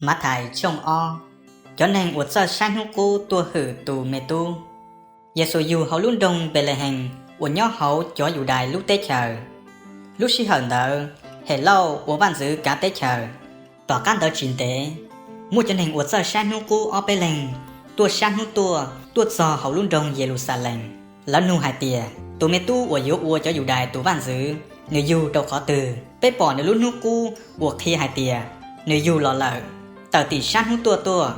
Mathais tshooj ob. Cov neeg uas txawj saib hnub qub tuaj hwm tus me tub. Yexus yug hauv lub nroog Npelehees uas nyob hauv cov Yudais lub teb chaws. Lub sij hawm ntawd, Helauj ua vaj ntxwv kav teb chaws. Tom qab ntawd tsis ntev, muaj cov neeg uas txawj saib hnub qub ob peb leeg tuaj sab hnub tuaj, tuaj txog hauv lub nroog Yeluxalees. Lawv nug hais tias, Tus me tub uas yuav ua cov Yudais tus vaj ntxwv, nws yug rau qhov twg? Peb pom nws lub hnub qub uas qhia hais tias, nws yug los lawm, tawm tim sab hnub tuaj tuaj.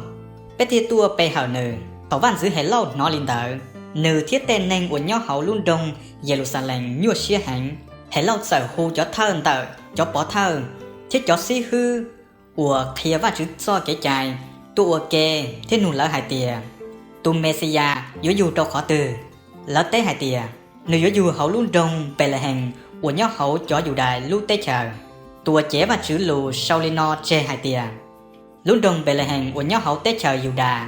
Peb thiaj tuaj pe hawm nws. Thaum vaj ntxwv Helauj hnov li ntawd, nws thiab tej neeg uas nyob hauv lub nroog Yeluxalees nyuaj siab heev. Helauj txawm hu cov thawj ntawm cov pov thawj thiab cov xib hwb uas qhia Vajtswv txoj kev cai tuaj ua ke thiab nug lawv hais tias, Tus Mexiyas yuav yug rau qhov twg? Lawv teb hais tias, Nws yuav yug hauv lub nroog Npelehees uas nyob hauv cov Yudais lub teb chaws. Tus uas cev Vajtswv lus sau li no tseg hais tias, Lub nroog Npelehees uas nyob hauv teb chaws Yudas,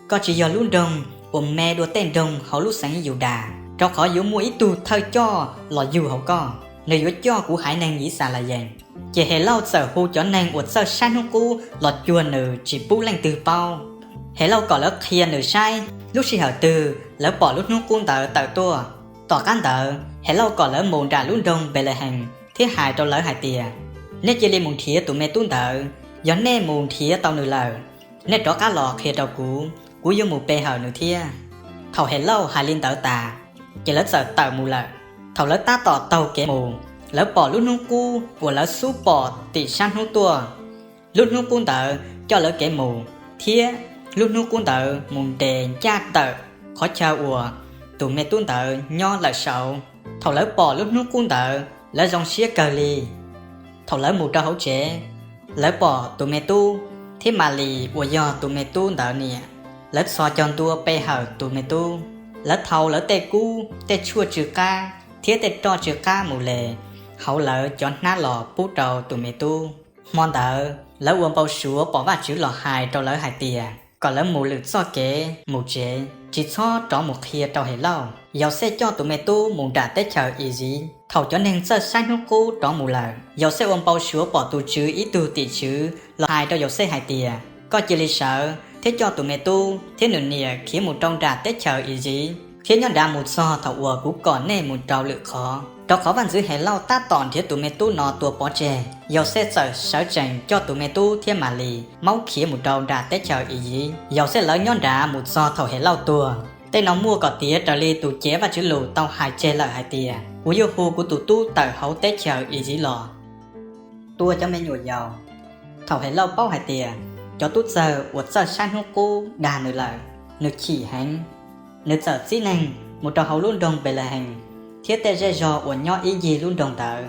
koj tsis yog lub nroog uas me dua tej nroog hauv lub xeev Yudas, rau qhov yuav muaj ib tug thawj coj los yug hauv koj. Nws yuav coj kuv haiv neeg Yixalayees. Ces Helauj txawm hu cov neeg uas txawj saib hnub qub los cuag nws tsis pub leej twg paub. Helauj kom lawv qhia nws saib lub sij hawm twg lawv pom lub hnub qub ntawd tawm tuaj. Tom qab ntawd, Helauj kom lawv mus nram lub nroog Npelehees thiab hais rau lawv hais tias, Nej cia li mus nrhiav tus me tub ntawd. Yog nej mus nrhiav tau nws lawm, nej rov qab los qhia rau kuv, kuv yuav mus pe hawm nws thiab. Thaum Helauj hais li ntawd tas, ces lawv txawm tawm mus lawm. Thaum lawv tab tom taug kev mus, lawv pom lub hnub qub uas lawv xub pom tim sab hnub tuaj. Lub hnub qub ntawd coj lawv kev mus, thiab lub hnub qub ntawd mus nres ncaj tawm qhov chaw uas tus me tub ntawd nyob lawm saud. Thaum lawv pom lub hnub qub ntawd, lawv zoo siab kawg li. Thaum lawv mus rau hauv tsev, lawv pom tus me tub thiab Malis uas yog tus me tub ntawd niam. Lawv txhos caug ntua pe hawm tus me tub. Lawv thau lawv tej kub, tej tshuaj tsw qab thiab tej roj tsw qab mus les hauv lawv cov hnab los pub rau tus me tub. Hmo ntawd lawv ua npau suav pom Vajtswv los hais rau lawv hais tias kom lawv mus lwm txoj kev mus tsev, tsis txhob rov mus qhia rau Helauj. Yauxej coj tus me tub mus nram teb chaws Iziv. Thaum cov neeg txawj saib hnub qub rov mus lawm, Yauxej ua npau suav pom tus Tswv ib tug tim tswv los hais rau Yauxej hais tias, Koj cia li sawv thiab coj tus me tub thiab nws niam khiav mus rau nram teb chaws Iziv, thiab nyob nrad mus txog thaum uas kuv kom nej mus rau lwm qhov, rau qhov vaj ntxwv Helauj tab tom nrhiav tus me tub no tua pov tseg. Yauxej txawm sawv tsees coj tus me tub thiab Malis maub khiav mus rau nram teb chaws Iziv. Yauxej lawv nyob nrad mus txog thaum Helauj tuag. Tej no muaj kom tiav raws li tus cev Vajtswv lus tau hais tseg lawm hais tias, Kuv yuav hu kuv tus tub tawm hauv teb chaws Iziv los tua cov me nyuam yaus. Thaum Helauj paub hais tias cov tub txawg uas txawj saib hnub qub dag nws lawm, nws chim heev. Nws txawm txib neeg mus rau hauv lub nroog Npelehees thiab tej zej zog uas nyob ib ncig lub nroog ntawd,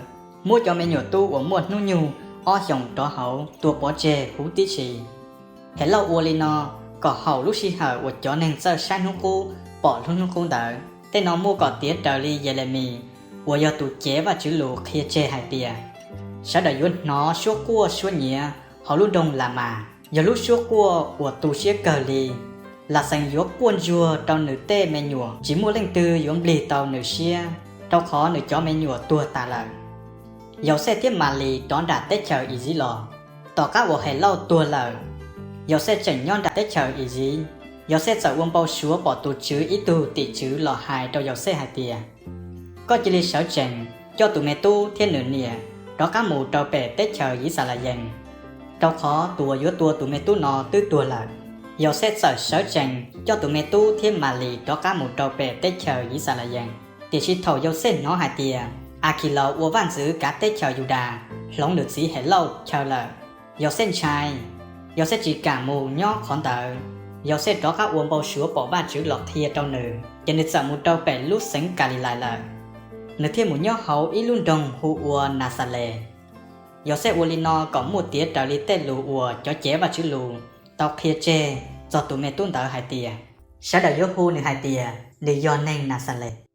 muab cov me nyuam tub uas muaj hnub nyoog ob xyoos rov hauv tua pov tseg huv tib si. Helauj ua li no kom haum lub sij hawm uas cov neeg txawj saib hnub qub pom lub hnub qub ntawd. Tej no muaj kom tiav raws li Yelemis uas yog tus cev Vajtswv lus qhia tseg hais tias, Sawv daws yuav hnov suab quaj suab nyiav hauv lub nroog Lamas, yog lub suab quaj uas tu siab kawg li. Laxees yuav quaj ntsuag rau nws tej me nyuam, tsis muaj leej twg yuav nplig tau nws siab, rau qhov nws cov me nyuam tuag tas lawm. Yauxej thiab Malis rov nram teb chaws Iziv los. Tom qab uas Helauj tuag lawm, Yauxej tseem nyob nram teb chaws Iziv. Yauxej txawm ua npau suav pom tus Tswv ib tug tim tswv los hais rau Yauxej hais tias, Koj cia li sawv tsees, coj tus me tub thiab nws niam rov qab mus rau pem teb chaws Yixalayees, rau qhov tus uas yuav tua tus me tub no twb tuag lawm. Yauxej txawm sawv tsees coj tus me tub thiab Malis rov qab mus rau pem teb chaws Yixalayees. Tiam sis thaum Yauxej hnov hais tias Akhilaus ua vaj ntxwv kav teb chaws Yudas hloov nws txiv Helauj chaw lawm, Yauxej ntshai. Yauxej tsis kam mus nyob qhov ntawd. Yauxej rov qab ua npau suav pom Vajtswv los qhia rau nws, ces nws txawm mus rau pem lub xeev Kalilais lawm. Nws thiaj mus nyob hauv ib lub nroog hu ua Naxales. Yauxej ua li no kom muaj tiav raws li tej lus uas cov cev Vajtswv lus tau qhia tseg txog tus me tub ntawd hais tias, Sawv daws yuav hu nws hais tias, nws yog neeg Naxales.